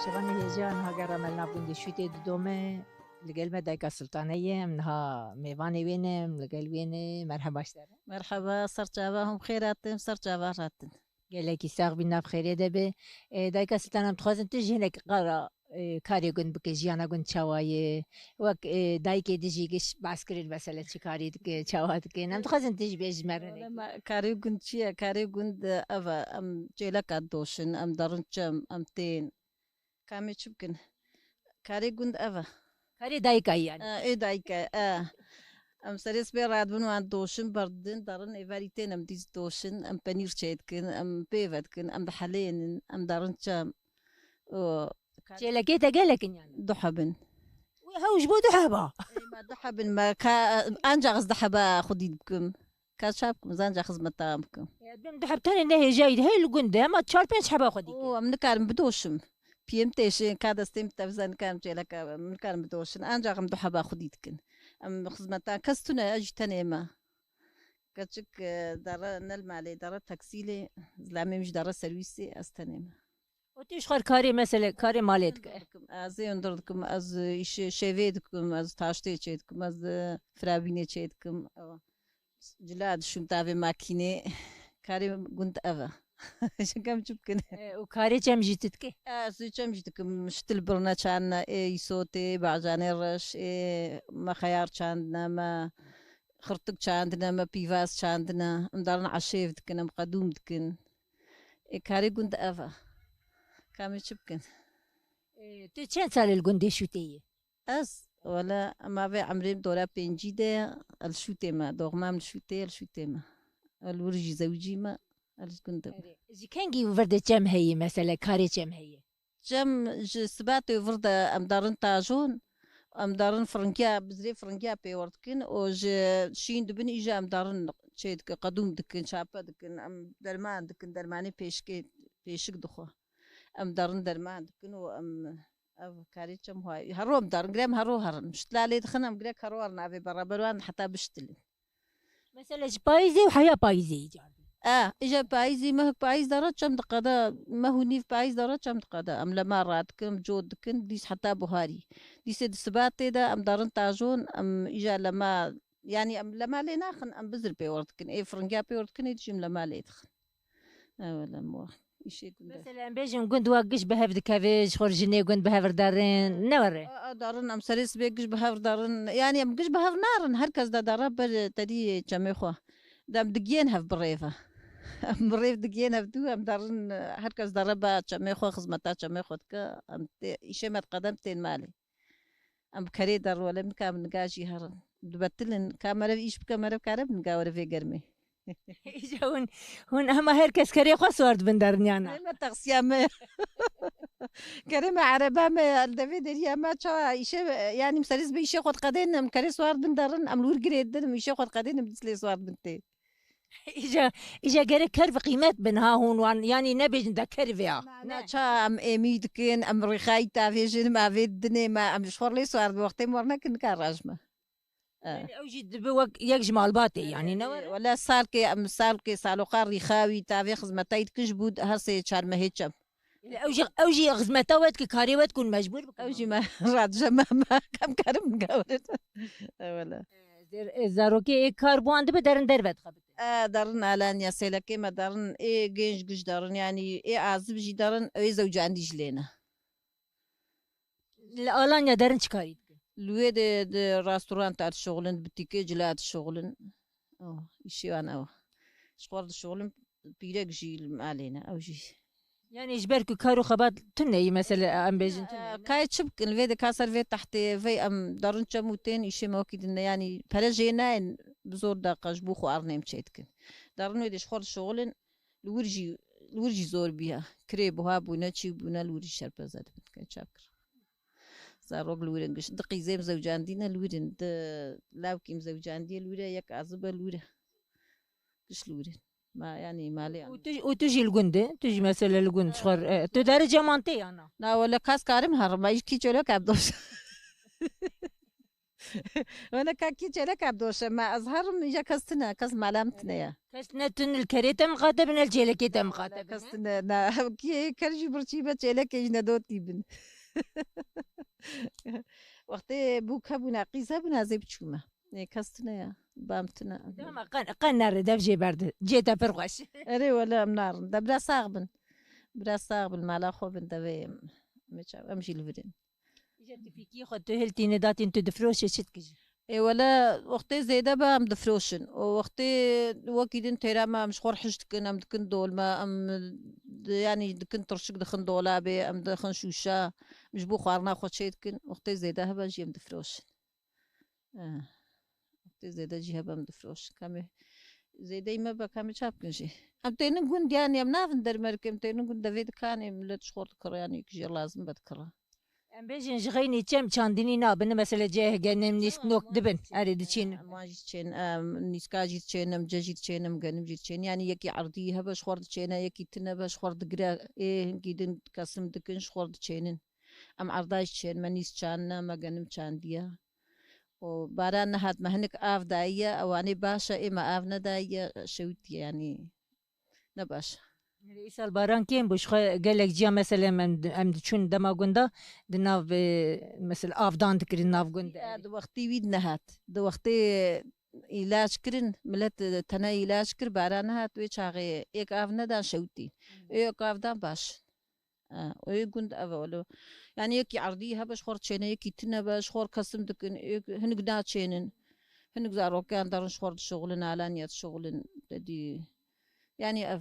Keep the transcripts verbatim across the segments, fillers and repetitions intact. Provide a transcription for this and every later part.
Şivanê hêja niha gera me li nav gundê Şûtê didome. Li gel me dayika Sultane ye. Em niha mêvanê wê ne, em li gel wê ne. Merheba ji te re. Merheba, ser çava hûn bi xêr hatin, ser çava hatin. Gelekî sax bî, nav xêrê de be. E, dayika Sultane, em dixwazin tu jî hinek qala, e, karê gund bike, jiyana gund çawa ye? Wek, e, dayikê dijî giş behs kirin, mesele çi karî dike, çawa dike? Em dixwazin tu jî bêjî ji me re. Wele hinek. Me, karê gund çi ye? Karê gund, e, ev e, em çêleka didoşin, em derin çem, em tên. Ka em ê çi bikin? Karê gund ev e. Karê dayika ye yani. E, ê dayika, e. Em serê sibê radibin wan doşin berdidin, derin êvarî tên em dîs doşin, em penîr çêdikin, em pê vedikin, em dihelênin, em derin çem. O, Çêlekê te gelek in yani? Du hebin. Wê hew ji bo du heba. Ê, me du hebin, me ka, ancax ez du heba xwedî dikim. Ka ça bikim, ez ancax xizmeta wan bikim. Ya, dem du heb tenê ne hêjayî de, hey li gund de, hema çar pênc heba xwedî O, ke. Em nikarim bidoşim. Piyê min têşin, ka destê min tevza nikarim çêleka, em nikarim bidoşin. Ancax em du heba xwedî dikin. Em xizmeta kes tune, ez jî tenê me. Keçik, e, dere ne li malê, dere teksîlê, zilamê min jî dere serwîsê, ez tenê me. Û tu ji xwe karê, mesele, karê malê dike. Dikim, ez ê hundir dikim, ez îşê şêvê dikim, ez taştê çê dikim, ez, e, firabînê çê dikim. Ewa. Cila dişûm tavê makînê. Karê gund ev e. Ji kem çi bikin? E, û karê çem jî tu dikî? Ez ê çem jî dikim. Ştil birine çandine, ê îsotê, bacanê reş, ê me xeyar çandine, me xirtik çandine, me pîvaz çandine. Em darin eşêv dikin, em qedûm dikin. Ê, karê gund ev e. Ka em ê çi bikin? Ê, tu çend sal li gundê Şûtê yî? Ez, wele, em avê emrê min dora pêncî de, el Şûtê me, doxmam li Şûtê, el Şûtê me. El wir jî zewcî me, el ji gund me. Erê, ji kengî vir de çem heye, mesele, karê çem heye? Çem ji sibatê vir de em darin tajon, em darin firingiya, bizrê firingiya pêwir dikin û ji şîn dibin îja em darin çê dikin, qedûm dikin, çape dikin, em derman dikin, dermanê pêşikê, pêşik dixwe. Em darin derman dikin û em ev karê çem xwe, hero em darin, gire em hero herin. Şitla lê dixin, em girek hero herin avê beraber wan heta biştilin. Mesela ji payîzê û heya payîzê îcar. E, îja payîzê, mehek payîz dara çem diqede, meh û nîv payîz dara çem diqede. Em lema radikin, em cot dikin, dîs heta buharî. Dîsê di sibatê de em darin tajon, em îja lema, yanî em lema lê naxin, em bizir pê wir dikin. Ê firingiya pê wir dikin, ê dijî em lema lê dixin. Ew e lem wa. Îşê gund e. Mesela em bêjin gund wa giş bi hev dikeve, ji xwe jinê gund bi hev derin, ne were? A, a, darin, em serê sibê giş bi hev derin. Yanî em giş bi hev narin, her kes de dere ber tedî çemê xwe. Dem digiyên hev bi rêve. Em bi rêv digiyên hev dû, em darin, her kes dere be çemê xwe, xizmeta çemê xwe dike. Em tê, îşê me diqede em tên malê. Em bi kerê der wele, em nikarin niga jî herin. Dibetilin, ka merev îş bike, merev kare bi niga were vê germê. Îja hûn, hûn hema her kes kerê xwe siwar dibin derin yana. Kerê me taksiya me. Kerê me ereba me, li devê derî hema çawa îşe, yanî em serê sibê îşê xwe diqedên, em kerê siwar dibin derin, em li wir girê didin, em îşê xwe diqedên, em dîs lê siwar dibin tê. Îja, îja gerek ker bi qîmet bin ha hûn wan, yanî nebêjin de ker vê ya. Na, ne. Na, ça em êmî dikin, em rîxayî tavêjin, em avê dinê me, em ji xwe lê siwar bi wextê me nekin, nikar rajme. E. Yanî ew jî dibe wek yek ji malbatê, yanî ne were? Wele salkê, em salkê saloqa rîxawî tavê xizmetayî dikin ji bû her sê çar mehê çem. Ew jî, ew jî xizmeta we dike, karê we dike, hûn mecbûr bikin. Ew jî me radije me, me kem karim gawirin. E, wele. E, zer-, e, zarokê ê kar bi wan dibe, derin derve dixebitin. E, derin Alanya, sêlekê me derin, ê gênc giş derin, yanî ê azib jî derin, ê zewcandî jî lê ne. Li Alanya derin çi karî dikin? Li wê de, di restoranta dişoxilin, di butîkê cila dişoxilin. Oh, îşê wan ew e. Ji xwe re dişoxilin, pîrek jî li malê ne, ew jî. Yanî ji ber ku kar û xebat tune yî, mesele em bêjin tune yî. Kayê çi bikin, li vê de ka ser vê tehtê, vey em darin çem û tên îşê me wekî din ne, yanî pere jê nayên, bi zor de qe ji bo xwe arnêm çê dikin. Darin wê de ji xwe re dişoxilin, li wir jî, li wir jî zor bûye. Kirê buha bûne, çî bûne, li wir jî şerpeze dibin. Kayê çap kir. Zarok li wir in giş. Di qîzê em zewcandî ne li wir in. Di lawkî em zewcandiye li wir e, yek azib e li wir e. Giş li wir in. Ma, yanî malê. Û tu, û tu jî li gund e? Tu jî mesele li gund, ji xwe, e, tu derê cem wan tê ya na? Na, wele kas karim herim, ma îş kî çolek em doş. Wene ka kî çêleka bidoşe, me ez herim, îja kes tine, kes mala min tine ye. Kes ne, tu ne li kerê te miqate bin, ne li çêlekê te miqate bin, kes he? Tine, na, kî ker jî birçî be, çêlekê jî nedotî bin. Wextê bûk hebûna, qîz hebûna, ez ê biçûme. Ê, kes tine ya. Bam tine. Dema qe, qe nere dev jê berde. Cê te pir xweş. Erê wele em narin. De bira sax bin. Bira sax bin, mala xwe bin, devê em. Em çav, em jî li vir in. Îja tu fîkî xwe tu hiltî nedatîn, tu difroşê, çi dikijî? Ê wele, wextê zêde be em difroşin. Û wextê wekî din têra me, em ji xwe re hiş dikin, em dikin dolma, em di-, yanî dikin tirşik, dixin dolabê, em dixin şûşa, em ji bo xwarina xwe çê dikin. Wextê zêde hebe jî em difroşin. Eh, wextê zêde jî hebe em difroşin. Kamê zêdeyî me be, kamê çap kin jî. Em tênin gund, yanî em navin dermerikê, em tênin gund, devê dikanê, millet ji xwe re dikire, yanî yek jî lazim be dikire. Em bêjin ji xeynî çem çandinî nabin, mesele ceh genim nîsk nok dibin, erê diçîn. Em wan jî diçên, em nîska jî diçên, em ce jî diçên, em genim jî diçên. Yanî yekî erdî hebe ji xwe re diçêne, yekî tune be ji xwe re digire. Ê hinkî din kesim dikin, ji xwe re diçênin. Em erda jî diçên, me nîsk çandine, me genim çandiye. Û baran nehat, me hinik av dayiye, ewanê baş e, ê me av nedayiye, şewitiye, yanî ne baş e. Îsal baran kêm bû, ji xwe gelek ciya, mesela em, em diçûn dema gunda, di nav, e, mesela avdan dikirin nav gund de. Ya, di wextî wî nehat. Di wextê îlaç kirin, milet, e, tene îlaç kir, baran nehat, wê çaxê êk av nedan şewitî. Êk av dan baş. E, ê gund ev e welo. Yani yekî erdî hebe ji xwe re çêne, yekî tune be, ji xwe re kesim dikin, ê hinik naçênin. Hinik zarokan derin ji xwe re dişuxulin, alanya dişuxulin, te dî. Yani ev.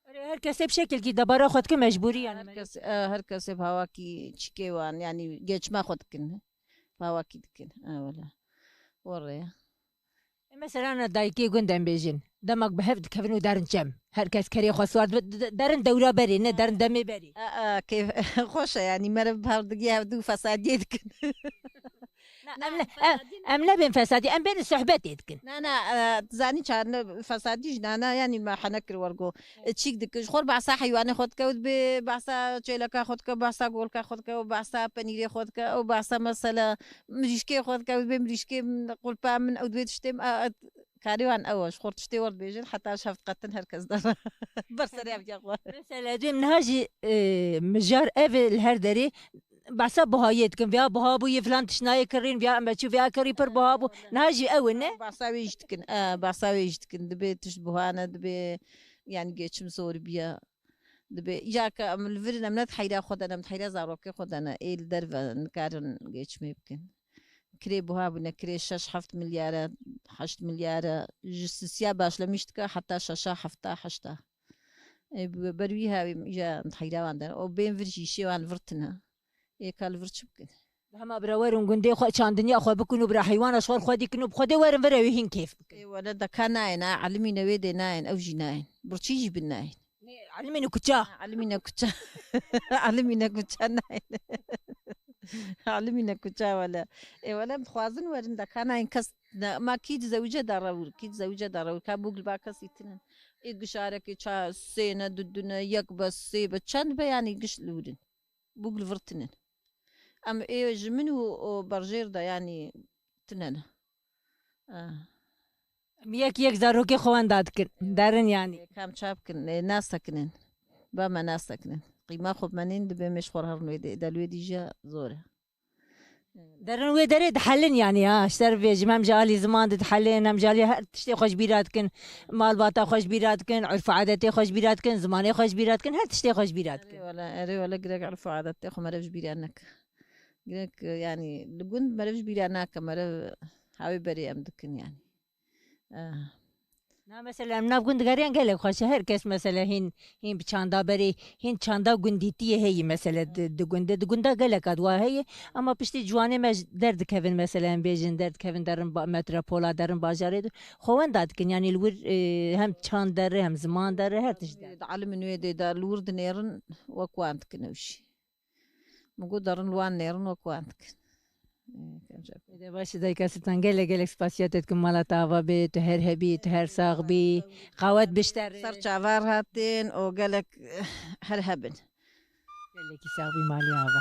Erê, her kesê bi şekilkî debara xwe dikin mecbûrî yani. Her kes, e, her kesê bi hawakî çîkê wan, yani geçma xwe dikin. Bi hawakî dikin. E, wele. Were ya. E, mesela na dayikê gund em bêjin. Demek bi hev dikevin û derin çem. Her kes kerê xwe siwar dibe, de-, derin dewra berê, ne derin demê berê. E, e, kêf, xweş e, yani meriv bi hev digiye, hev du fesadiyê dikin. Na, em ne, em, em nebên fesadî, em bên sohbetê dikin. Na, na, e, zanî çar ne fesadî jî nana, yanî me hene kir wergo. E, çîk dike, ji xwe re behsa heywanê xwe dike, û dibê behsa çêleka xwe dike, behsa golka xwe dike, û behsa penîrê xwe dike, û behsa mesela mirîşkê xwe dike, û dibê mirîşkê min, qulpa min, ew dibê tiştê min, a, a, karê wan ew e, ji xwe re tiştê wer dibêjin, heta ji hev diqetin her kes dera. Ber serê hev diya xwe. Mesela dibêm niha jî, e, mijar ev e li her derê, behsa buhayê dikin. Viya buha bû, yê filan tişt nayê kirîn, viya em çû, viya kirî pir buha bû. Niha jî ew e, ne? Behsa wê jî dikin. E, behsa wê jî dikin. Dibê tişt buha ne, dibê, yani geçim zor biya. Dibê, îja ke em li vir in, em ne di heyra xwe de ne, em di heyra zarokê xwe de ne. Ê li derve nikarin geçimê bikin. Kirê buha bûne, kirê şeş heft milyar e, heşt milyar e. Ji sisiya başlamiş dike heta şeşa, hefta, heşta. Ê, bi-, ber wî hawî îja heyra wan de. O bên vir jî îşê wan li vir tune. Ê ka li vir çi bikin? Hema bira werin gundê xwe çandiniya xwe bikin û bira heywana ji xwe xwedî kin û bi xwedê werin vir ew ê hîn kêf bikin. Ê wele deka nayên, a elimîne wê dê nayên, ew jî nayên. Birçî jî bin nayên. Elimîne kuça. Elimîne kuça. Elimîne kuça nayên. Elimîne kuça wele. Ê wele em dixwazin werin deka nayên kes ne, ma kî dizewice da rewir, kî dizewice da rewir. Ka bûk li ba kesî tinin. Ê gişarekê ça sê ne, du du ne, yek be, sê be, çend be, yanî giş li wir in. Bûk li vir tinin. Em ê ji min û, û berjêr de, yanî tine ne. Ah. Em yek yek zarokê xwe wenda dikin. Derin yanî. Ê, kam çap kin, ê, nas sekinin. Ba me nas sekinin. Qîma xwe bi me nên dibê mêj xwe re herin wê dê. De li wê dî jî zor e. Derin wê derê dihelin yanî ha. Ji ser bêjim, hem ji alî ziman de dihelin, hem ji alî her tiştê xwe ji bîra dikin. Malbata xwe ji bîra dikin, urf û adetê xwe ji bîra dikin, zimanê xwe ji bîra dikin, her tiştê xwe ji bîra dikin. Erê wele, erê wele, girek urf û adetê xwe meriv ji bîra neke. Girek, yanî li gund meriv ji bîra nake, meriv hawê berê em dikin yanî. Eh. Na mesela em nav gund digeriyan gelek xweş e. Her kes mesela hîn, hîn bi çanda berê, hîn çanda gundîtiyê heye mesela di, di gundê. Di gunda gelek adwa heye. Ama piştî ciwanê me ji derdikevin mesela em bêjin derdikevin derin ba-, metropola, derin bajarê de. Xwe wenda dikin yanî li wir, e, hem çand derê hem ziman derê her tişt derê. Di elimên wê dê de li wir dinêrin wek wan dikin ew jî. Min got derin li wan nêrin wek wan dikin. Ê, kevca ku. Êdî baş e dayika Siltan, gelek gelek spasiya te dikim, mala te ava bê, tu her hebî, tu her sax bî, qawet bişterê. Ser çavar hatin û gelek, eh, her hebin. Gelekî sax bî, malî ava.